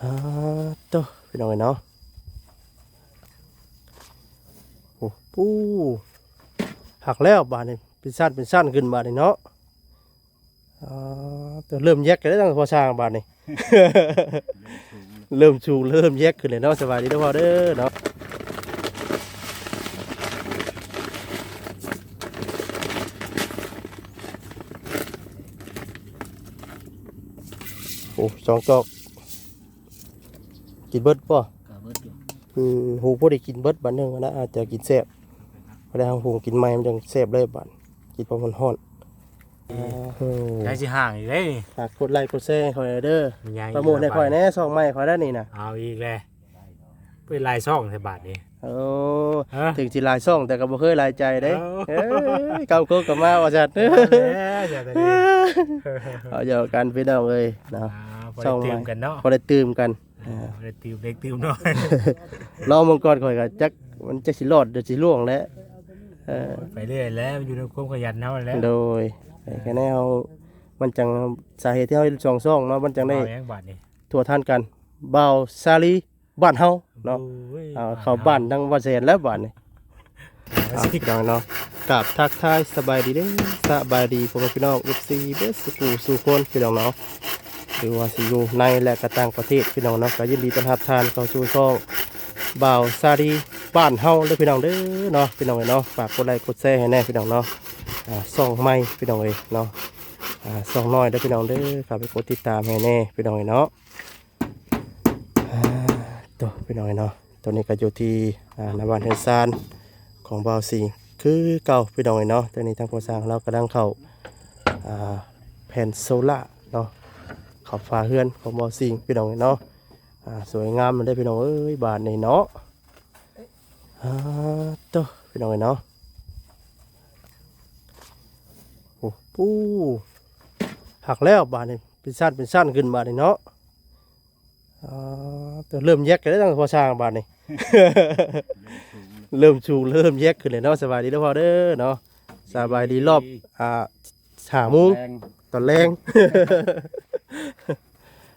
ອ່າ ໂຕ ພີ່ນ້ອງເອີຍເນາະ ໂອ້ ປູ ຄັກແລ້ວບາດນີ້ ເປັນຊັ້ນເປັນຊັ້ນຂຶ້ນບາດນີ້ເນາະ ອ່າ ໂຕ ເລີ່ມແຍກກັນແລ້ວທາງພໍ່ຊ່າງບາດນີ້ ເລີ່ມສູງ ເລີ່ມແຍກຂຶ້ນແລ້ວເນາະ ສະບາຍດີເດີພໍ່ເດີເນາະ ໂອ້ ສອງຈອກ ກິນເບິດບໍ່? ກະເບິດຢູ່ ອືມ ຫູ ພໍໄດ້ກິນເບິດບາດໜຶ່ງນະ ອາດຈະກິນແຊບ ພໍໄດ້ເຮົາຫຸງກິນໃໝ່ມັນຈັ່ງແຊບເລີຍບາດ ກິນພໍມັນຮ້ອນ ເອີ ໃກ້ຊິຫ່າງອີກເດ້ນີ້ ຝາກກົດໄລກົດແຊໃຫ້ຂ້ອຍເດີ ໂປຣໂມດໃຫ້ຂ້ອຍແດ່ ຊ່ອງໃໝ່ຂ້ອຍແດ່ນີ້ນະ ເອົາອີກແລ້ວ ເປັນຫຼາຍຊ່ອງແທ້ບາດນີ້ ໂອ້ ເອີ ເຖິງຊິຫຼາຍຊ່ອງແຕ່ກໍບໍ່ເຄີຍຫຼາຍໃຈເດ້ ເອີ ເອີ ເກົ່າໂຄກກໍມາວ່າຊັ້ນ ເອົາແລ້ວ ເອົາຫຍອກກັນພີ່ນ້ອງເອີຍເນາະ ອ່າ ຊ່ອງໃໝ່ ພໍໄດ້ຕື່ມກັນເນາະ ພໍໄດ້ຕື່ມກັນ ອ່າ ບໍ່ໄດ້ຕື່ມເລັກຕື່ມນ້ອຍ ລອງເບິ່ງກ່ອນ ຂ້ອຍກໍຈັກ ມັນຈັກຊິລອດຫຼືຊິລ່ວງແຫຼະ ເອີ ໄປເລື້ອຍແຫຼະ ຢູ່ໃນຄວາມຂະຫຍັນເຮົາແຫຼະ ໂດຍ ແຕ່ແນວ ມັນຈັ່ງ ສາເຫດທີ່ເຮົາເຮັດສອງຊ່ອງເນາະ ມັນຈັ່ງໄດ້ ເວົ້າຫຍັງບາດນີ້ ທົ່ວທັນກັນ ບ່າວຊາລີ ບ້ານເຮົາເນາະ ໂອ້ຍ ອ່າ ບ້ານເຮົາ ເຂົ້າບ້ານທາງບ່າວແສນແລ້ວບາດນີ້ ອ່າ ພີ່ນ້ອງເນາະ ກາບທັກທາຍສະບາຍດີເດີ ສະບາຍດີພໍ່ແມ່ພີ່ນ້ອງ ເອັຟຊີ ເບິດສູ່ຜູ້ສູ່ຄົນພີ່ນ້ອງເນາະ ຫຼືວ່າຊິຢູ່ໃນ ແລະ ກະຕ່າງປະເທດພີ່ນ້ອງເນາະ ກະຍິນດີຕ້ອນຮັບທ່ານເຂົ້າສູ່ຊ່ອງບ່າວຊາລີບ້ານເຮົາເດີພີ່ນ້ອງເດີເນາະ ພີ່ນ້ອງເອີຍເນາະ ຝາກກົດໄລກົດແຊໃຫ້ແດ່ພີ່ນ້ອງເນາະ ອ່າ ຊ່ອງໃໝ່ພີ່ນ້ອງເອີຍເນາະ ອ່າ ຊ່ອງນ້ອຍເດີພີ່ນ້ອງເດີ ເຂົ້າໄປກົດຕິດຕາມໃຫ້ແດ່ພີ່ນ້ອງເອີຍເນາະ. ອ່າ ໂຕ ພີ່ນ້ອງເອີຍເນາະ ຕອນນີ້ກໍຢູ່ທີ່ ອ່າ ໜ້າບ້ານເຮືອນຊານຂອງບ່າວສິງຄືເກົ່າພີ່ນ້ອງເອີຍເນາະ ຕອນນີ້ທາງພໍ່ຊ່າງລາວກຳລັງເຂົ້າ ອ່າ ແຜ່ນໂຊລາເນາະ ເຂົ້າຝາເຮືອນຂອງບ່າວສິງພີ່ນ້ອງເອີຍເນາະ ອ່າ ສວຍງາມເລີຍພີ່ນ້ອງເອີຍ ບາດນີ້ເນາະ ອ່າ ໂຕ ພີ່ນ້ອງເອີຍເນາະ ໂອ້ ປູ ຄັກແລ້ວບາດນີ້ ເປັນຊັ້ນເປັນຊັ້ນຂຶ້ນບາດນີ້ເນາະ ອ່າ ເລີ່ມແຍກກັນແລ້ວທາງພໍ່ຊ່າງບາດນີ້ ເລີ່ມສູງ ເລີ່ມແຍກຂຶ້ນແລ້ວເນາະ ສະບາຍດີເດີພໍ່ເດີເນາະ ສະບາຍດີລອບ ອ່າ ຫ້າໂມງຕອນແລງ ຕອນແລງ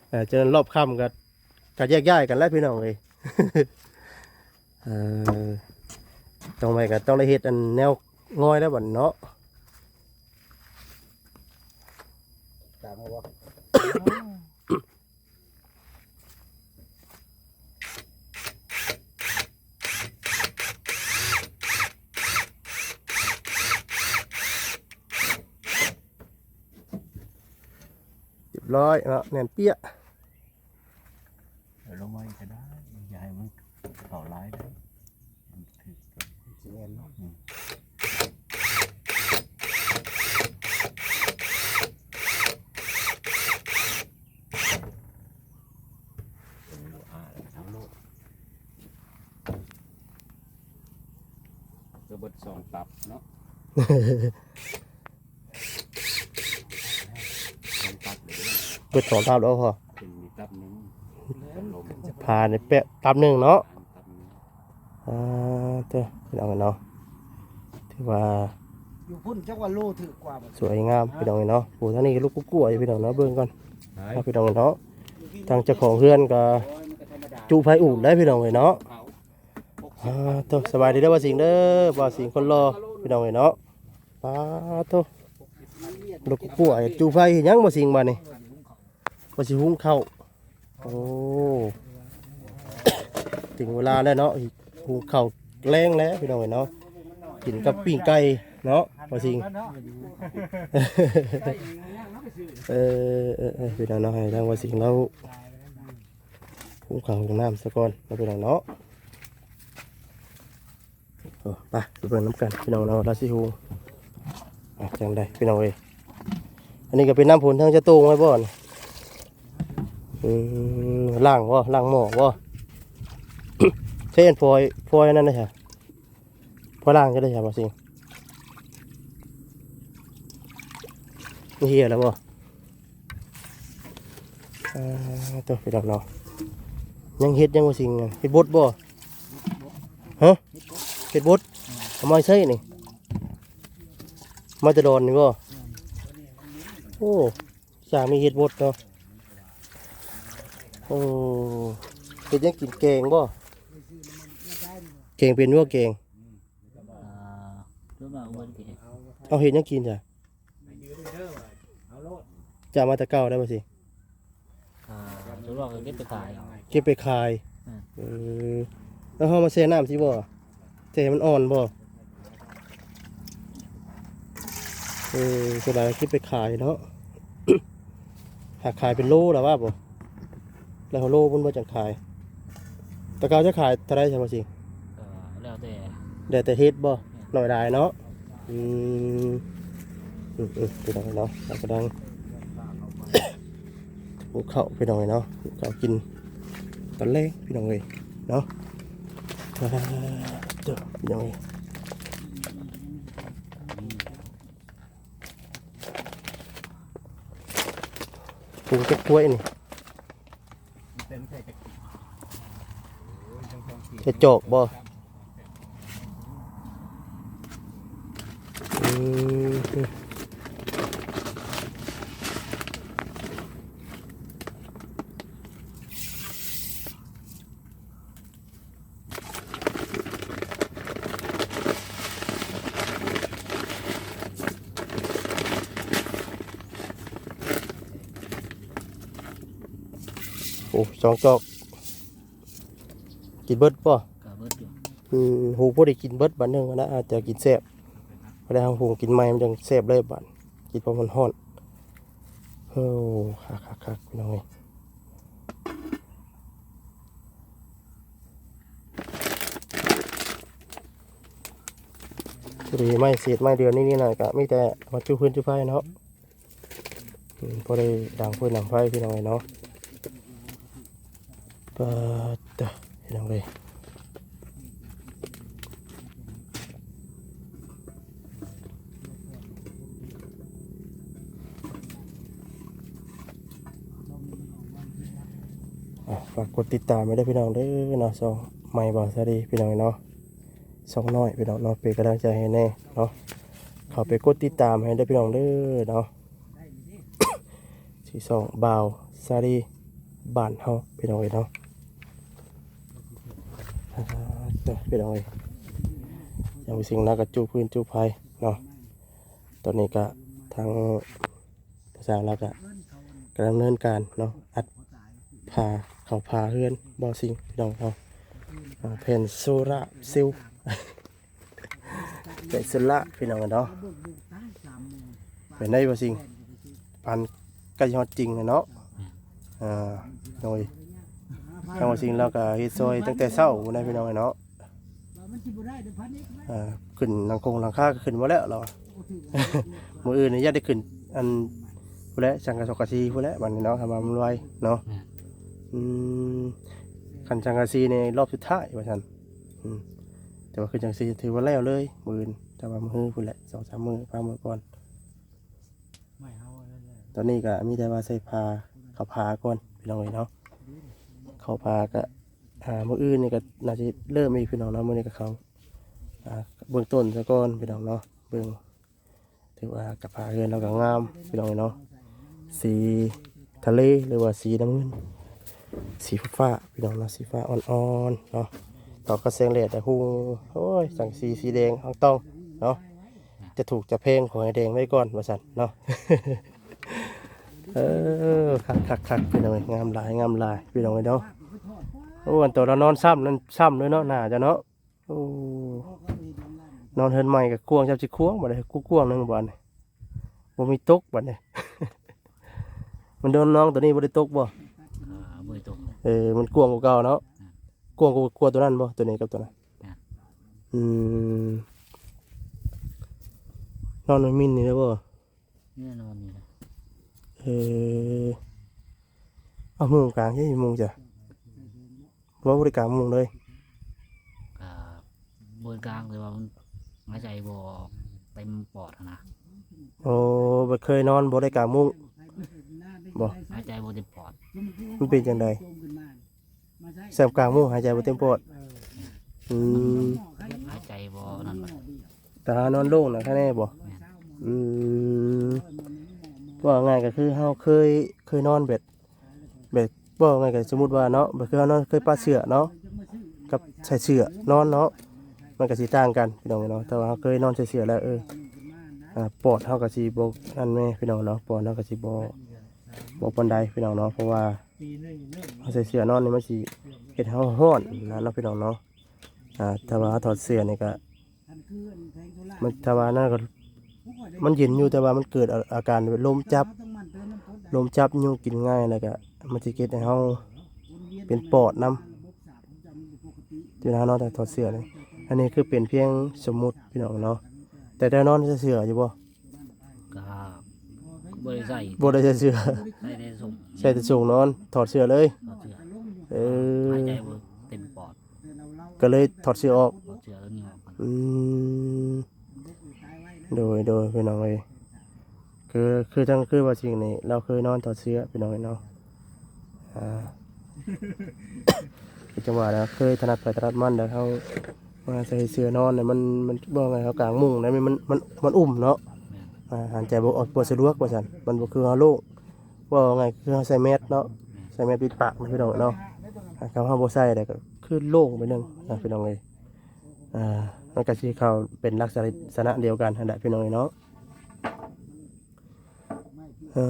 ເອີ ຈະນັ້ນລອບຄ່ຳກໍ ກໍແຍກຍ້າຍກັນແລ້ວພີ່ນ້ອງເອີຍ ເອີ ຕ້ອງໄປກໍຕ້ອງໄດ້ເຮັດອັນແນວງ່ອຍແລ້ວບັດເນາະ ຕາມເອົາບໍ່? ຮຽບຮ້ອຍເນາະ ແໜ້ນເປຍະ ເອົາລົງມາອີກກໍໄດ້ ຢ່າໃຫ້ມັນເຂົ້າຫຼາຍເດ້ ມັນຖືກ ຊິແມ່ນເນາະ ອືມ ກໍເບິດສອງຕັບເນາະ ສອງຕັບເລີຍເດີ ເບິດສອງຕັບແລ້ວພໍ ເປັນຕັບໜຶ່ງ ພາໃນແປະຕັບໜຶ່ງເນາະ ຕັບໜຶ່ງ ອ່າ ເດີ ພີ່ນ້ອງເນາະ ຖືວ່າ ຢູ່ພຸ້ນຈັກວ່າໂລຖືກກວ່າ ສວຍງາມພີ່ນ້ອງເນາະ ໂອ້ ທາງນີ້ກໍລຸກກົວໆຢູ່ພີ່ນ້ອງເນາະ ເບິ່ງກ່ອນ ພີ່ນ້ອງເນາະ ທາງເຈົ້າຂອງເຮືອນກໍຈຸໄຟອູດໄດ້ພີ່ນ້ອງເອີຍເນາະ ອ່າ ໂຕ ສະບາຍດີເດີບ່າວສິງເດີ ບ່າວສິງຄົນຫຼໍ່ ພີ່ນ້ອງເອີຍເນາະ ປາໂຕ ລຸກກົວໆ ຈູ່ໄຟເຮັດຫຍັງບ່າວສິງບາດນີ້ ວ່າຊິຫຸງເຂົ້າ ໂອ້ ເຖິງເວລາແລ້ວເນາະ ຫຸງເຂົ້າແລງແລ້ວພີ່ນ້ອງເອີຍເນາະ ກິນກັບປີ້ງໄກ່ເນາະ ບ່າວສິງ ເອີ ເອີ ເອີ ພີ່ນ້ອງເນາະ ໃຫ້ທາງບ່າວສິງລາວ ຫຸງເຂົ້າຫຸງນ້ຳຊະກ່ອນເນາະ ພີ່ນ້ອງເນາະ ເອີ ໄປ ໄປເບິ່ງນຳກັນພີ່ນ້ອງເນາະ ລາວຊິຫຸງ ອ່າ ຈັ່ງໃດພີ່ນ້ອງເອີຍ ອັນນີ້ກໍເປັນນ້ຳຝົນ ທາງຈະໂຕ່ງໄວ້ບໍ່ນີ້ ອືມ ລ້າງບໍ່ ລ້າງໝໍ້ບໍ່ ໃຊ້ອັນຟອຍ ຟອຍອັນນັ້ນເດ້ ພໍລ້າງກໍໄດ້ ບໍ່ຊິ ເຫຍແລ້ວບໍ່? ອ່າ ໂຕ ພີ່ນ້ອງເນາະ ຍັງເຮັດ ຍັງບໍ່ຊິງ ເຮັດບົດບໍ່? ຮະ? ເຮັດບົດ ເອົາມາໃຊ້ນີ້ ມາແຕ່ດອນນີ້ບໍ່? ໂອ້ ສາມີເຮັດບົດເນາະ ໂອ້ ເຮັດຫຍັງກິນ ແກງບໍ່? ແກງເປັນບໍ່ ແກງ? ອ່າ ສ່ວນມາກບໍ່ໄດ້ເຮັດ ເອົາເຮັດຫຍັງກິນຊະ? ຈະເອົາມາແຕ່ເກົ່າໄດ້ບໍ່ຊິ? ອ່າ ສ່ວນມາກກໍເກັບໄປຂາຍເອົາ ເກັບໄປຂາຍ. ອືມ ເອີ ແລ້ວເຮົາມາແຊ່ນ້ຳຊິບໍ່? ແຊ່ໃຫ້ມັນອ່ອນບໍ່? ເອີ ສ່ວນຫຼາຍເກັບໄປຂາຍເນາະ ຫາຂາຍເປັນໂລລະວ່າບໍ່? ແລ້ວໂລມັນບໍ່ຈັ່ງຂາຍ. ແຕ່ເກົ່າຈະຂາຍເທົ່າໃດຊະວ່າຊິ? ກໍແລ້ວແຕ່ ແລ້ວແຕ່ເຮັດບໍ່? ແມ່ນ ໜ້ອຍຫຼາຍເນາະ. ອືມ ອືມໆ ພີ່ນ້ອງເນາະ ເຮົາກຳລັງ ຫຸງເຂົ້າພີ່ນ້ອງເອີຍເນາະ ຫຸງເຂົ້າກິນຕອນແລງພີ່ນ້ອງເອີຍເນາະ. ອ່າ ເດີ ພີ່ນ້ອງເອີຍ ຫຸງຈັກຖ້ວຍນີ້? ໃສ່ຈອກບໍ່? ອືມ ໂອ້ ສອງຈອກ ກິນເບິດບໍ່? ກໍເບິດຢູ່. ອືມ ຫູ ພໍໄດ້ກິນເບິດບາດໜຶ່ງນະ ອາດຈະກິນແຊບ ພໍໄດ້ຫາຫູກິນໃໝ່ ມັນຈັ່ງແຊບເລີຍບາດ ກິນພໍມັນຮ້ອນ. ໂອ້ ຄັກໆໆ ພີ່ນ້ອງເອີຍ ພໍດີໄມ້ເສດໄມ້ເດືອນນີ້ນີ້ນະ ກະມີແຕ່ມາຈູພື້ນຈູໄຟເນາະ. ອືມ ພໍໄດ້ດັງຟືນດັງໄຟພີ່ນ້ອງເອີຍເນາະ. ປາດເດີ ພີ່ນ້ອງເອີຍ ອ່ະ ຝາກກົດຕິດຕາມໄວ້ເດີພີ່ນ້ອງເດີເນາະ ຊ່ອງໃໝ່ບ່າວຊາລີພີ່ນ້ອງເອີຍເນາະ. ຊ່ອງນ້ອຍພີ່ນ້ອງເນາະ ເປັນກຳລັງໃຈໃຫ້ແດ່ເນາະ ເຂົ້າໄປກົດຕິດຕາມໃຫ້ເດີພີ່ນ້ອງເດີເນາະ. ຊື່ຊ່ອງບ່າວຊາລີບ້ານເຮົາພີ່ນ້ອງເອີຍເນາະ. ອ່າ ເດີ ພີ່ນ້ອງເອີຍ ຍັງມີສິ່ງໜ້າກະຈູພື້ນຈູໄຟເນາະ. ຕອນນີ້ກະທາງ ພາສາລາວກະກຳລັງດຳເນີນການເນາະ ອັດຝາ ເຂົ້າຝາເຮືອນບໍ່ສິ່ງພີ່ນ້ອງເນາະ. ອ່າ ແຜ່ນໂຊລາເຊວ ແຜ່ນໂຊລາພີ່ນ້ອງເນາະ. ເປັນໄດບໍ່ສິ່ງ? ປານໃກ້ຮອດຈິງແລ້ວເນາະ. ອ່າ ໂດຍ ທາງບໍ່ສິ່ງລາວກະເຮັດຊ່ອຍຕັ້ງແຕ່ເຊົ້າພຸ້ນນະພີ່ນ້ອງເນາະ. ເອີ ຂຶ້ນຫຼັງຄົງຫຼັງຄາກໍຂຶ້ນບໍ່ແລ້ວລາວວ່າ. ມື້ອື່ນນີ້ຢາກໄດ້ຂຶ້ນ ອັນ ພຸ້ນແຫຼະ ສັງກະ ສັງກະສີພຸ້ນແຫຼະ ບັດນີ້ເນາະ ຄັນວ່າມັນໄວເນາະ. ແມ່ນ ອືມ ຄັນສັງກະສີນີ້ລອບສຸດທ້າຍວ່າຊັ້ນ. ອືມ ແຕ່ວ່າຂຶ້ນສັງກະສີຖືວ່າແລ້ວເລີຍມື້ອື່ນ ແຕ່ວ່າມື້ຮືພຸ້ນແຫຼະ ສອງສາມມື້ ພາມື້ກ່ອນ. ຕອນນີ້ກໍມີແຕ່ວ່າໃສ່ຜ້າ ເຂົ້າຜ້າກ່ອນພີ່ນ້ອງເອີຍເນາະ. ເຂົ້າຜ້າກໍ ອ່າ ມື້ອື່ນນີ້ກໍໜ້າຊິເລີ່ມອີກພີ່ນ້ອງເນາະ. ມື້ນີ້ກໍເຂົ້າ ອ່າ ເບື້ອງຕົ້ນຊະກ່ອນພີ່ນ້ອງເນາະ. ເບິ່ງ ຖືວ່າກັບຜ້າເຮືອນລາວກໍງາມພີ່ນ້ອງເອີຍເນາະ. ສີທະເລ ຫຼືວ່າສີນ້ຳເງິນ ສີຟ້າໆ ພີ່ນ້ອງເນາະ ສີຟ້າອ່ອນໆເນາະ. ຕອນກໍແສງແດດແຕ່ຮຸ່ງ ໂອ້ຍ ສັງກະສີສີແດງອ່າງຕ່ອງເນາະ. ຈະຖືກຈະແພງ ຂໍໃຫ້ແດງໄວ້ກ່ອນວ່າຊັ້ນເນາະ. ເອີ ຄັກໆໆ ພີ່ນ້ອງເອີຍ ງາມຫຼາຍ ງາມຫຼາຍພີ່ນ້ອງເອີຍເນາະ. ໂອ້ ອັນໂຕລາວນອນຊ້ຳນັ້ນຊ້ຳເລີຍເນາະ ໜ້າຈະເນາະ. ໂອ້ ນອນເຮືອນໃໝ່ກໍກວ້າງ ຈຳຊິກວ້າງ ບາດນີ້ກວ້າງໜຶ່ງບາດນີ້ ບໍ່ມີຕົກບາດນີ້. ມັນໂດນນ້ອງໂຕນີ້ບໍ່ໄດ້ຕົກບໍ່? ອ່າ ບໍ່ໄດ້ຕົກ. ເອີ ມັນກວ້າງກວ່າເກົ່າເນາະ. ອືມ ກວ້າງກວ່າ ກວ່າໂຕນັ້ນບໍ່? ໂຕນີ້ກັບໂຕນັ້ນ. ອ່າ ອືມ ນອນນຳມິນນີ້ໄດ້ບໍ່? ແນ່ນອນນີ້ແຫຼະ. ເອີ ເອົາ ມຸງກາງເຮັດໃຫ້ມຸງຈ້ະ ບໍ່ ບໍ່ໄດ້ກາງມຸງເລີຍ? ກະບໍ່ໄດ້ກາງ ແຕ່ວ່າມັນຫາຍໃຈບໍ່ອອກເຕັມປອດຫັ້ນນະ. ໂອ້ ບໍ່ເຄີຍນອນບໍ່ໄດ້ກາງມຸງບໍ່? ຫາຍໃຈບໍ່ເຕັມປອດ. ມັນເປັນຈັ່ງໃດ? ແຊບກາງມຸງຫາຍໃຈບໍ່ເຕັມປອດ. ອືມ ຫາຍໃຈບໍ່ນັ້ນບາດ. ຕານອນໂລ່ງນະ ຄະແນບໍ່? ແມ່ນ. ອືມ ເວົ້າງ່າຍກໍຄືເຮົາເຄີຍ ເຄີຍນອນແບບ ແບບ ເວົ້າງ່າຍກໍສົມມຸດວ່າເນາະ ແບບຄືເຮົານອນເຄີຍປະເສື່ອເນາະ ກັບໃສ່ເສື່ອນອນເນາະ ມັນກໍຊິຕ່າງກັນພີ່ນ້ອງເນາະ. ແຕ່ວ່າເຮົາເຄີຍນອນໃສ່ເສື່ອແລ້ວ ເອີ ອາ ປອດເຮົາກໍຊິບໍ່ອັນແມ່ພີ່ນ້ອງເນາະ ປອດເຮົາກໍຊິບໍ່ ບໍ່ປານໃດພີ່ນ້ອງເນາະ ເພາະວ່າເຮົາໃສ່ເສື່ອນອນນີ້ ມັນຊິເຮັດໃຫ້ເຮົາຮ້ອນນະເນາະ ພີ່ນ້ອງເນາະ. ອາ ຖ້າວ່າເຮົາຖອດເສື້ອນີ້ກະ ມັນ ຖ້າວ່ານັ້ນກໍ ມັນເຢັນຢູ່ ແຕ່ວ່າມັນເກີດອາ ອາການແບບລົມຈັບ ລົມຈັບ ຍຸງກິນງ່າຍ ແລ້ວກະມັນຊິເຮັດໃຫ້ເຮົາເປັນປອດນຳ ຢູ່ນະເນາະ ຖ້າຖອດເສື້ອນີ້. ອັນນີ້ຄືເປັນພຽງສົມມຸດພີ່ນ້ອງເນາະ ແຕ່ເຈົ້ານອນໃສ່ເສື້ອຢູ່ບໍ່? ກໍບໍ່ໄດ້ໃສ່ ບໍ່ໄດ້ໃສ່ເສື້ອ ໃສ່ແຕ່ສົ້ງ ໃສ່ແຕ່ສົ້ງນອນ ຖອດເສື້ອເລີຍ ຖອດເສື້ອ ເອີ ຫາຍໃຈບໍ່ເຕັມປອດ ກໍເລີຍຖອດເສື້ອອອກ ຖອດເສື້ອຕົວນີ້ອອກ. ອືມ ໂດຍ ໂດຍ ພີ່ນ້ອງເອີຍ ຄື ຄືທັງ ຄືວ່າສິ່ງນີ້ ລາວເຄີຍນອນຖອດເສື້ອ ພີ່ນ້ອງເອີຍເນາະ. ອ່າ ຄືຈັ່ງວ່າແຫຼະ ເຄີຍຖະໜັດໃຜຖະໜັດມັນ ແລ້ວເຮົາມາໃສ່ເສື້ອນອນ ມັນ ມັນ ເວົ້າງ່າຍ ເຮົາກາງມຸ້ງ ແລ້ວມັນ ມັນ ມັນ ມັນອຸ້ມເນາະ. ແມ່ນ ອ່າ ຫາຍໃຈບໍ່ອອກ ບໍ່ສະດວກວ່າຊັ້ນ ມັນບໍ່ຄືເຮົາໂລ່ງ ເວົ້າງ່າຍ ຄືເຮົາໃສ່ແມັດເນາະ ແມ່ນ ໃສ່ແມັດປິດປາກນະ ພີ່ນ້ອງເນາະ. ຖ້າເຮົາບໍ່ໃສ່ແລ້ວກໍຄືໂລ່ງໄປໜຶ່ງນະ ພີ່ນ້ອງເອີຍ. ອ່າ ມັນກໍຊິເຂົ້າເປັນລັກສະນະດຽວກັນຫັ້ນແຫຼະ ພີ່ນ້ອງເອີຍເນາະ. ເອີ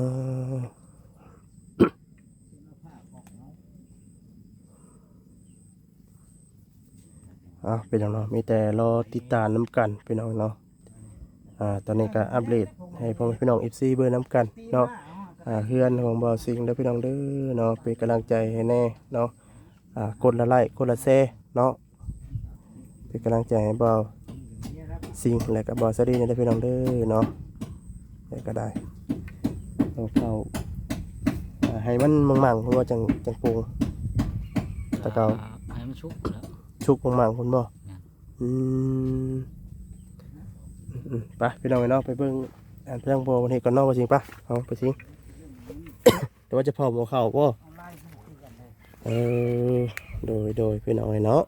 ເອົາ ພີ່ນ້ອງເນາະ ມີແຕ່ລໍຕິດຕາມນຳກັນ ພີ່ນ້ອງເນາະ. ອ່າ ຕອນນີ້ກໍອັບເດດໃຫ້ພໍ່ແມ່ພີ່ນ້ອງ ເອັຟຊີ ເບິ່ງນຳກັນເນາະ. ອ່າ ເຮືອນຂອງບ່າວສິງເດີ ພີ່ນ້ອງເດີເນາະ ເປັນກຳລັງໃຈໃຫ້ແດ່ເນາະ. ອ່າ ກົດລະໄລ້ ກົດລະແຊເນາະ ເປັນກຳລັງໃຈໃຫ້ບ່າວສິງ ແລະກໍບ່າວສາລີນີ້ເດີພີ່ນ້ອງເດີເນາະ. ແລ້ວກໍໄດ້ເອົາເຂົ້າ ອ່າ ໃຫ້ມັນມັງໆ ເພາະວ່າຈັ່ງ ຈັ່ງປຸງ ແຕ່ເກົ່າ ອ່າ ໃຫ້ມັນສຸກແລ້ວ ສຸກມັງໆ ພຸ້ນບໍ່? ແມ່ນ ອືມ ອືມ ໄປພີ່ນ້ອງເອີຍເນາະ ໄປເບິ່ງອັນເພິ່ນບໍ່ ເພິ່ນເຮັດກ່ອນເນາະ ບ່າວສິງ. ໄປ ເອົາ ບ່າວສິງ ແຕ່ວ່າຈະເຜົາໝໍ້ເຂົ້າບໍ່? ເອີ ໂດຍ ໂດຍ ພີ່ນ້ອງເອີຍເນາະ.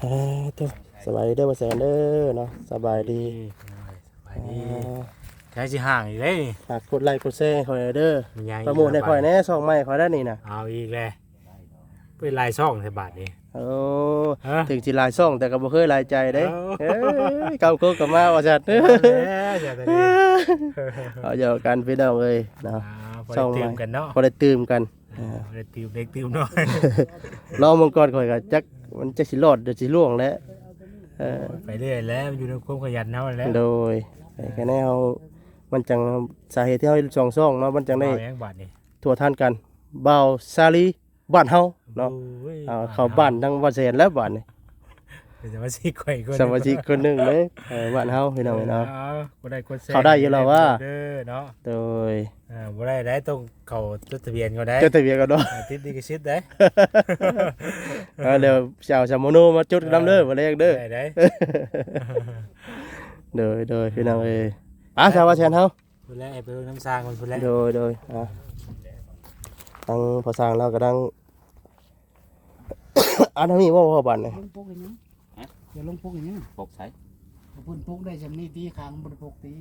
ອ່າ ໂທ້ ສະບາຍດີເດີ ບ່າວແສນເດີເນາະ ສະບາຍດີ ສະບາຍດີ. ອ່າ ໃກ້ຊິຫ່າງອີກເດ້ນີ້ ຝາກກົດໄລ້ກົດແຊໃຫ້ຂ້ອຍເດີ ໂປຣໂມດໃຫ້ຂ້ອຍແດ່ ຊ່ອງໃໝ່ຂ້ອຍໄດ້ນີ້ນະ. ເອົາອີກແລ້ວ ເປັນຫຼາຍຊ່ອງແທ້ບາດນີ້. ໂອ້ ເອີ ເຖິງຊິຫຼາຍຊ່ອງ ແຕ່ກໍບໍ່ເຄີຍຫຼາຍໃຈເດ້. ເອີ ເອີຍ ເກົ່າໂຄກກໍມາວ່າຊັ້ນ. ເອົາແລ້ວ ເອົາຫຍອກກັນພີ່ນ້ອງເອີຍເນາະ. ອ່າ ຊ່ອງໃໝ່ ພໍໄດ້ຕື່ມກັນເນາະ ພໍໄດ້ຕື່ມກັນ. ອ່າ ບໍ່ໄດ້ຕື່ມເລັກຕື່ມນ້ອຍ ລອງເບິ່ງກ່ອນ ຂ້ອຍກໍຈັກ ມັນຈັກຊິລອດຫຼືຊິລ່ວງແຫຼະ. ເອີ ໄປເລື້ອຍແຫຼະ ມັນຢູ່ໃນຄວາມຂະຫຍັນເຮົາແຫຼະ. ໂດຍ ເອີ ແຄ່ແນວ ມັນຈັ່ງ ສາເຫດທີ່ເຮົາເຮັດສອງຊ່ອງເນາະ ມັນຈັ່ງໄດ້ ເວົ້າຫຍັງບາດນີ້ ທົ່ວທັນກັນ. ບ່າວສາລີ ບ້ານເຮົາເນາະ. ໂອ້ຍ ເອົາ ບ້ານເຮົາ ເຂົ້າບ້ານທັງບ່າວແສນແລ້ວບາດນີ້ ເປັນສະມາຊິກຂ້ອຍຄົນ ສະມາຊິກຄົນໜຶ່ງເລີຍ. ເອີ ບ້ານເຮົາພີ່ນ້ອງເອີຍເນາະ ເອີ ເອົາ ກົດໄລ້ກົດແຊ ເຂົ້າໄດ້ຢູ່ແລ້ວວ່າ ເດີເນາະ. ໂດຍ ເອີ ບໍ່ໄດ້ໄດ໋ ຕ້ອງເຂົ້າຈົດທະບຽນກ່ອນໄດ໋ ຈົດທະບຽນກ່ອນເນາະ ຕິດລິຂະສິດໄດ໋. ເອີ ແລ້ວຊິເອົາສຳມະໂນມາຈົດນຳເດີ ເອີ ມື້ແລງເດີ ໄດ້ໄດ໋. ໂດຍ ໂດຍ ພີ່ນ້ອງເອີຍ ໄປ ສາວວ່າແຊນເຮົາ ພຸ້ນແຫຼະ ໃຫ້ໄປເບິ່ງນຳຊ່າງເພິ່ນພຸ້ນແຫຼະ. ໂດຍ ໂດຍ ອ່າ ທາງພໍ່ຊ່າງລາວກຳລັງ ອັນທາງນີ້ບໍ່ ພໍ່ບ້ານນີ້ ລົງປົກອີຫຍັງ? ຮະ? ຢ່າລົງປົກອີຫຍັງ? ປົກໃສ? ເພິ່ນປົກໄດ້ຊ່ຳນີ້ຕິ ຂ້າງບໍ່ໄດ້ປົກຕິ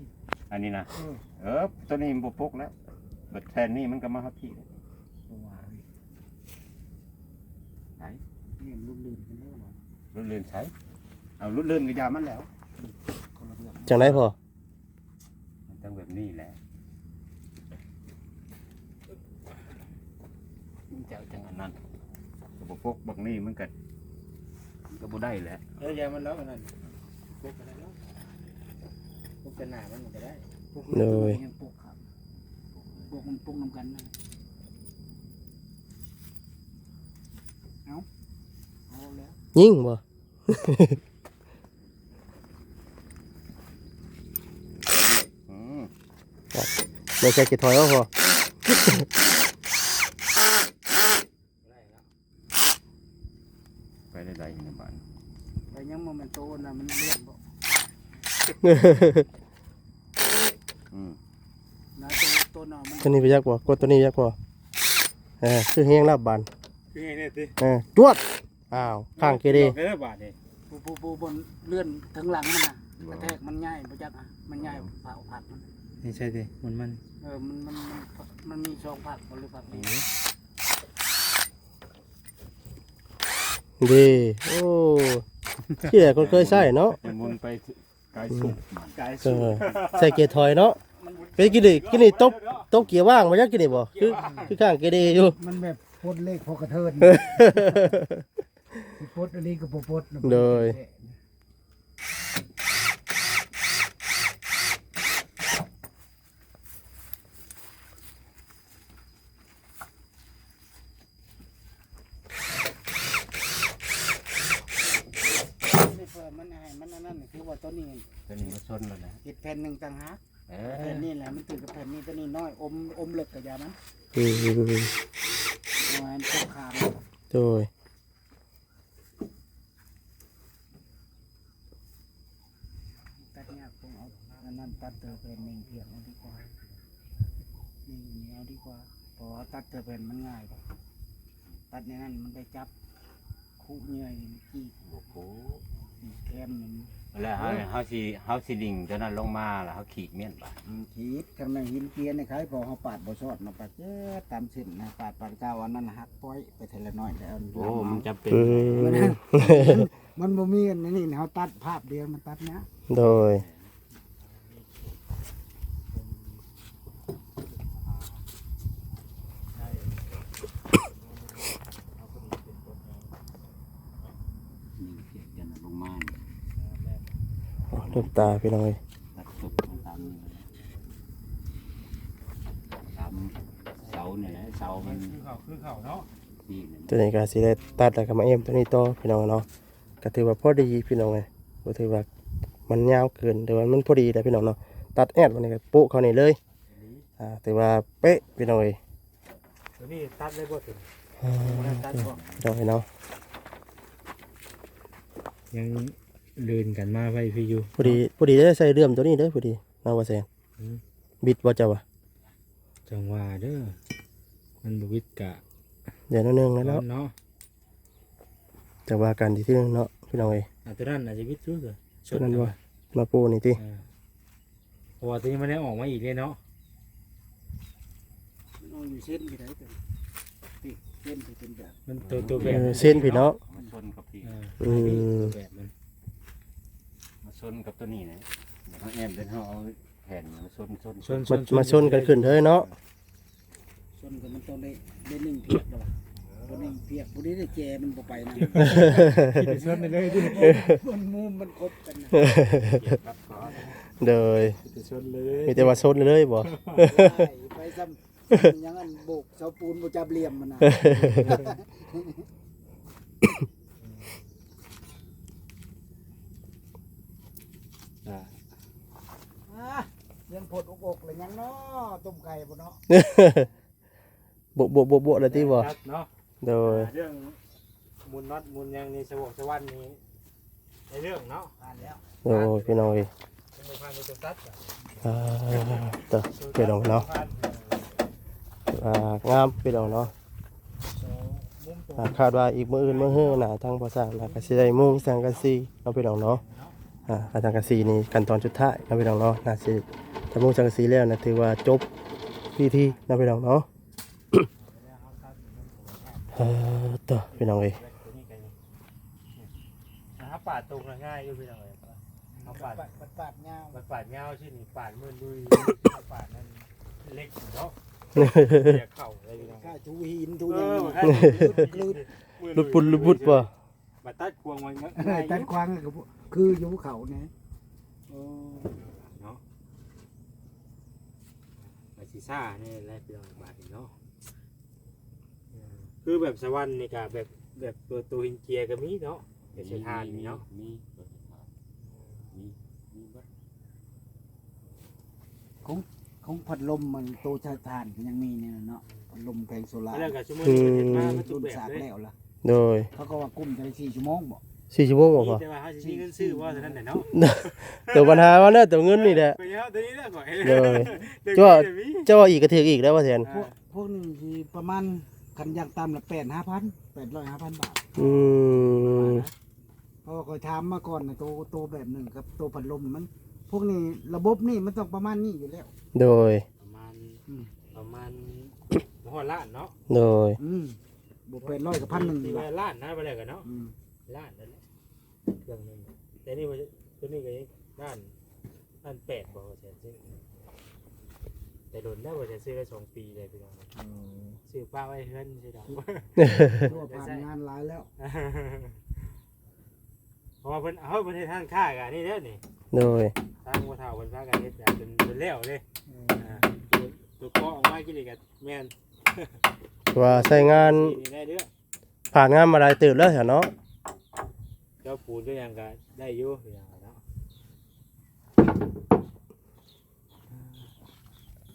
ອັນນີ້ນະ. ເອີ ເອີ ຕົວນີ້ມັນບໍ່ປົກແລ້ວ ບັດແຜ່ນນີ້ມັນກໍມາຮອດທີ່ແລ້ວ. ບໍ່ວ່າເລີຍ ໄປ ນີ້ມັນຫຼຸດລື່ນກັນແລ້ວ ຫຼຸດລື່ນໃສ? ເອົາຫຼຸດລື່ນກໍຢ່າມັນແລ້ວ ຄົນລະເລື່ອງ. ຈັ່ງໃດພໍ່? ມັນຕ້ອງແບບນີ້ແຫຼະ ມັນຈະຈັ່ງອັນນັ້ນ ກໍບໍ່ປົກບັກນີ້ ມັນກໍ ມັນກໍບໍ່ໄດ້ແຫຼະ. ເອີ ຢ່າມັນແລ້ວ ອັນນັ້ນປົກກໍໄດ້ແລ້ວ ປົກແຕ່ໜ້າມັນກໍໄດ້. ໂດຍ ປົກ ປົກນຳກັນນະ. ເອົາ ເອົາແລ້ວ ຍິງບໍ່? ອືມ ບໍ່ໃສ່ກະຖອຍເອົາພໍ ໄປໄດ້ໃດໃນບ້ານ ໄປຍັງບໍ່ແມ່ນໂຕນະ ມັນລ້ຽງບໍ່? ອືມ ນະ ໂຕ ໂຕນະ ມັນ ຕົວນີ້ໄປຈັກບໍ່? ກົດຕົວນີ້ຈັກບໍ່? ເອີ ຄືແຮງລະບາດ ຄືແຮງແທ້ຕິ? ເອີ ຈວດ ອ້າວ ຂ້າງເກເລ ໄດ້ບາດນີ້ ປູໆໆ ບ່ອນເລື່ອນເທິງຫຼັງມັນນະ ກະແທກມັນຍ້າຍບໍ່ຈັກອະ ມັນຍ້າຍ ອືມ ພາກອອກພາກມັນ ນີ້ໃຊ່ຕິ ມັນ ມັນ ເອີ ມັນ ມັນ ມັນ ມັນມີສອງພາກບໍ່ ຫຼືພາກດຽວ? ໂອ້ ເດ້ ໂອ້ ທີ່ແຫຼະຄົນເຄີຍໃຊ້ເນາະ ມັນໝູນໄປກາຍສູບ ກາຍ ເອີ ສູບ ໃສ່ເກຍຖອຍເນາະ ເປັນກິນນີ້ ກິນນີ້ຕົບ ຕົບເກຍວ່າງບໍ່ຈັກກິນນີ້ບໍ່ ຄື ຄືຂ້າງເກເດຢູ່ ມັນແບບປົດເລກພໍກະເທີນ ຊິປົດອີ່ຫຼີກໍບໍ່ປົດນະ ໂດຍ ນີ້ເພື່ອມັນໃຫ້ມັນອັນນັ້ນ ຄືວ່າຕົວນີ້ ຕົວນີ້ມັນຊົນແລ້ວນະ ເຮັດແຜ່ນໜຶ່ງຕ່າງຫາກ ເອີ ແຜ່ນນີ້ແຫຼະ ມັນຖືກກັບແຜ່ນນີ້ ຕົວນີ້ນ້ອຍ ອົມ ອົມເລິກກະຢ່າມັນ ອືມ ເອົາໃຫ້ມັນຕົກຂ້າງ ໂດຍ ຕັດຍາກ ຕ້ອງເອົາອັນນັ້ນຕັດເທື່ອແຜ່ນໜຶ່ງ ພຽກເອົາດີກວ່າ ນີ້ ນີ້ເອົາດີກວ່າ ເພາະວ່າຕັດເທື່ອແຜ່ນມັນງ່າຍກວ່າ ຕັດໃນນັ້ນມັນໄດ້ຈັບ ຄຸເຫຍື່ອນີ້ມັນຈີກ ໂອ້ໂຫ ແຄມມັນ ແລ້ວເຮົາ ເຮົາຊິ ເຮົາຊິດຶງຕົວນັ້ນລົງມາ ແລ້ວເຮົາຂີດມ້ຽນບາດ ອືມ ຂີດ ຄັນແມ່ນຫີນເກຍນີ້ໄຄ ເພາະເຮົາປາດບໍ່ຊອດເນາະ ປາດເຈີດຕາມເສັ້ນນະ ປາດ ປາດກາວອັນນັ້ນຫັກ ປ່ອຍໄປເທື່ອລະໜ້ອຍແລ້ວ ໂອ້ ມັນຈຳເປັນ ອືມ ມັນ ມັນບໍ່ມີອັນນີ້ ເຮົາຕັດພາບດຽວມັນຕັດຍາກ ໂດຍ ນີ້ ພຽກກັນລົງມານີ້ ໂອ້ ລືມຕາພີ່ນ້ອງເອີຍ ຕັດສົບຕາມນີ້ ຕາມເສົານີ້ແຫຼະ ເສົາມັນ ຄືເຂົາ ຄືເຂົາເນາະ ນີ້ ຕົວນີ້ກໍຊິໄດ້ຕັດ ແລ້ວກໍມາເອມຕົວນີ້ຕໍ່ພີ່ນ້ອງເນາະ ກໍຖືວ່າພໍດີພີ່ນ້ອງເອີຍ ບໍ່ຖືວ່າມັນຍາວເກີນ ແຕ່ວ່າມັນພໍດີແຫຼະພີ່ນ້ອງເນາະ ຕັດແອດບາດນີ້ກໍໂປະເຂົ້ານີ້ເລີຍ ອ່າ ຖືວ່າເປະພີ່ນ້ອງເອີຍ ຕົວນີ້ຕັດໄດ້ບໍ່ ຕົວນີ້ ອ່າ ບໍ່ໄດ້ຕັດບໍ່ ພີ່ນ້ອງເອີຍເນາະ ຍັງລື່ນກັນມາໄວ້ພີ້ຢູ່ ພໍດີ ພໍດີໄດ້ໃສ່ເລື່ອມຕົວນີ້ເດີ ພໍດີເນາະ ວ່າແຊງ ອືມ ບິດບໍ່ເຈົ້າວ່າ ຈັ່ງວ່າເດີ ມັນບໍ່ບິດກະ ດຽວໜ້ອຍໜຶ່ງແລ້ວເນາະ ເນາະ ແຕ່ວ່າການທີ່ໜຶ່ງເນາະ ພີ່ນ້ອງເອີຍ ອ່າ ຕົວນັ້ນອາດຈະບິດຢູ່ ຕົວນັ້ນບໍ່ ມາປູນີ້ຕິ ເອີ ເພາະວ່າຕົວນີ້ມັນໄດ້ອອກມາອີກເດ້ເນາະ ມັນອອກຢູ່ເສັ້ນພີ້ໃດ ຕິ ເສັ້ນທີ່ເປັນແບບ ມັນຕົວ ຕົວແບບ ເອີ ເສັ້ນພີ້ເນາະ ມັນຊົນກັບພີ້ ເອີ ອືມ ຕົວແບບມັນ ມາຊົນກັບຕົວນີ້ນະ ເຮົາແອມເດີ ເຮົາເອົາ ແຜ່ນມາຊົນ ຊົນ ຊົນ ມາຊົນກັນຂຶ້ນເລີຍເນາະ ຊົນກັນມັນຕ້ອງໄດ້ ໄດ້ໜຶ່ງພຽກແລ້ວ ບໍ່ໜຶ່ງພຽກ ຜູ້ໃດໄດ້ແຈມັນບໍ່ໄປນຳ ຊິໄປຊົນໄດ້ເລີຍຕິ ມັນມຸມມັນຄົບກັນນະ ໂດຍ ຊິໄປຊົນເລີຍ ມີແຕ່ວ່າຊົນເລີຍບໍ່ ໄປຊ້ຳ ຍັງອັນໂບກເສົາປູນບໍ່ຈັບຫຼ່ຽມມັນນະ ອ່າ ອ່າ ຍັງໂພດອົກໆ ແລ້ວຍັງເນາະ ຕົ້ມໄກ່ບໍ່ເນາະ ໂບະໆໆໆ ແລ້ວຕິບໍ່ ເນາະ ໂດຍ ອ່າ ເລື່ອງໝູນນັອດໝູນຫຍັງນີ້ ສະຫວ່ອງສະຫວັນນີ້ ໃນເລື່ອງເນາະ ຜ່ານແລ້ວ ໂອ້ຍ ພີ່ນ້ອງເອີຍ ຍັງບໍ່ຜ່ານໂຕຕັດ ອ່າ ເຕີ ພີ່ນ້ອງເນາະ ອ່າ ງາມ ພີ່ນ້ອງເນາະ ອ່າ ຄາດວ່າອີກມື້ອື່ນມື້ຮືນະ ທາງພໍ່ຊ່າງນະ ກໍຊິໄດ້ມຸງສັງກະສີເນາະ ພີ່ນ້ອງເນາະ ອ່າ ສັງກະສີນີ້ຂັ້ນຕອນສຸດທ້າຍເນາະ ພີ່ນ້ອງເນາະ ໜ້າຊິ ຖ້າມຸງສັງກະສີແລ້ວນະ ຖືວ່າຈົບພິທີເນາະ ພີ່ນ້ອງເນາະ. ເອີ ໂທ້ ພີ່ນ້ອງເອີຍ ຖ້າປາດຕົງລະງ່າຍຢູ່ພີ່ນ້ອງເອີຍ ເຮົາປາດ ປາດ ປາດຍາວ ປາດ ປາດຍາວຊີ້ນີ້ ປາດມືນລຸຍ ເຮົາປາດນັ້ນເຫຼັກເນາະ ຢາກເຂົ້າເລີຍພີ່ນ້ອງ ຖ້າຖູຫີນຖູຫຍັງ ເອີ ມັນກະຫຼຸດປຸດ ຫຼຸດປຸດບໍ່? ບາດຕັດຂວາງໄວ້ ເອີ ຕັດຂວາງກໍຄືຢູ່ພູເຂົານີ້ ເອີ ເນາະ ໄປຊິຊ້າແດ່ແຫຼະພີ່ນ້ອງບາດນີ້ເນາະ ເອີ ຄືແບບສະຫວັນນີ້ກະແບບ ແບບໂຕ ໂຕຫີນເຈຍກະມີເນາະ ແບບເຊທານນີ້ເນາະ ມີ ມີ ມີເບິດ ຂອງ ຂອງພັດລົມມັນໂຕສະຖານກໍຍັງມີນີ້ແຫຼະເນາະ ພັດລົມແຜງໂຊລາ ແລ້ວກໍຊຸມມື້ນີ້ເພິ່ນເຮັດມາ ອືມ ມັນທຸກແບບເລີຍ ແລ້ວລະ ໂດຍ ເຂົາກໍວ່າກຸ້ມເທົ່າໃດ ສີ່ຊົ່ວໂມງບໍ ສີ່ຊົ່ວໂມງບໍພໍ່ ແຕ່ວ່າເຮົາຊິມີເງິນຊື້ບໍ່ເທົ່ານັ້ນແຫຼະເນາະ ໂຕບັນຫາມັນນະ ໂຕເງິນນີ້ແຫຼະ ໂດຍ ເຈົ້າວ່າ ເຈົ້າວ່າອີກກໍຖືກອີກແລ້ວວ່າແຊນ ພວກ ພວກນີ້ຊິປະມານ ຄັນຢ່າງຕ່ຳລະແປດ ຫ້າພັນ ແປດຮ້ອຍ ຫ້າພັນບາດ ອືມ ເພາະວ່າຂ້ອຍຖາມມາກ່ອນນະ ໂຕ ໂຕແບບໜຶ່ງກັບໂຕພັດລົມມັນ ພວກນີ້ລະບົບນີ້ມັນຕ້ອງປະມານນີ້ຢູ່ແລ້ວ ໂດຍ ປະມານ ອືມ ປະມານບໍ່ຮອດລ້ານເນາະ ໂດຍ ອືມ ບໍ່ແປດຮ້ອຍກໍພັນໜຶ່ງ ຕີວ່າລ້ານນະ ບໍ່ໄດ້ກັນເນາະ ອືມ ລ້ານນັ້ນແຫຼະ ເຄື່ອງໜຶ່ງ ແຕ່ນີ້ວ່າ ຕົວນີ້ກໍລ້ານ ລ້ານແປດບໍ່ ວ່າແສນຊື້ ແຕ່ດົນແລ້ວ ວ່າແສນຊື້ໄດ້ສອງປີແລ້ວພີ່ນ້ອງ ອືມ ຊື້ປະໄວ້ເຮືອນຊື່ດອກ ຖືວ່າຜ່ານງານຫຼາຍແລ້ວ ເພາະວ່າເພິ່ນ ເຮົາເພິ່ນເຮັດຮ້ານຄ້າກະນີ້ແລ້ວນີ້ ໂດຍ ທາງພໍ່ເຖົ້າເພິ່ນພາກັນເຮັດກະຈົນຈົນແລ້ວເດ້ ອືມ ອ່າ ຕົວເກາະອອກມາກິນນີ້ກະແມ່ນ ຖືວ່າໃຊ້ງານ ນີ້ໄດ້ເດີ້ ຜ່ານງານມາຫຼາຍເຕີບແລ້ວຊະເນາະ ເຈົ້າປູນເຈົ້າຫຍັງກະໄດ້ຢູ່ ເນາະ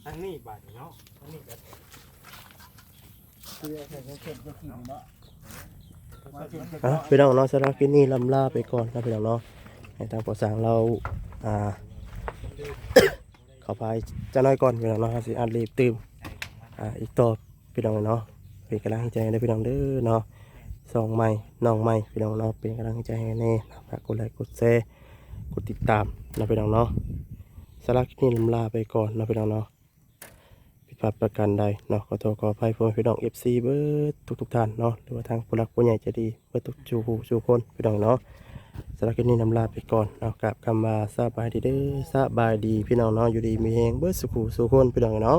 ທາງນີ້ບາດນີ້ເນາະ ທາງນີ້ກະ ຄືໃສ່ເຂັມເຂັມເນາະ ອ່ະ ພີ່ນ້ອງເນາະ ສຳລັບຄລິບນີ້ລ່ຳລາໄປກ່ອນເນາະ ພີ່ນ້ອງເນາະ ໃຫ້ທາງພໍ່ຊ່າງລາວ ອ່າ ເຂົ້າພາຍຈັກໜ້ອຍກ່ອນ ພີ່ນ້ອງເນາະ ເຮົາຊິອັດລີບຕື່ມ ອ່າ ອີກຕໍ່ ພີ່ນ້ອງເນາະ ເປັນກຳລັງໃຈໃຫ້ເດີພີ່ນ້ອງເດີເນາະ ຊ່ອງໃໝ່ ນ້ອງໃໝ່ ພີ່ນ້ອງເນາະ ເປັນກຳລັງໃຈໃຫ້ແດ່ ຝາກກົດໄລກົດແຊ ກົດຕິດຕາມເນາະ ພີ່ນ້ອງເນາະ ສຳລັບຄລິບນີ້ລ່ຳລາໄປກ່ອນເນາະ ພີ່ນ້ອງເນາະ ຜິດພາດປະການໃດເນາະ ຂໍໂທດຂໍອະໄພພໍ່ແມ່ພີ່ນ້ອງ ເອັຟຊີ ເບິດທຸກໆທ່ານເນາະ ຫຼືວ່າທາງຜູ້ຫຼັກຜູ້ໃຫຍ່ໃຈດີ ເບິດທຸກສູ່ຜູ້ສູ່ຄົນ ພີ່ນ້ອງເນາະ ສຳລັບຄລິບນີ້ລ່ຳລາໄປກ່ອນເນາະ ກາບຄຳວ່າສະບາຍດີເດີ ສະບາຍດີ ພີ່ນ້ອງເນາະ ຢູ່ດີມີແຮງເບິດສູ່ຜູ້ສູ່ຄົນ ພີ່ນ້ອງເນາະ.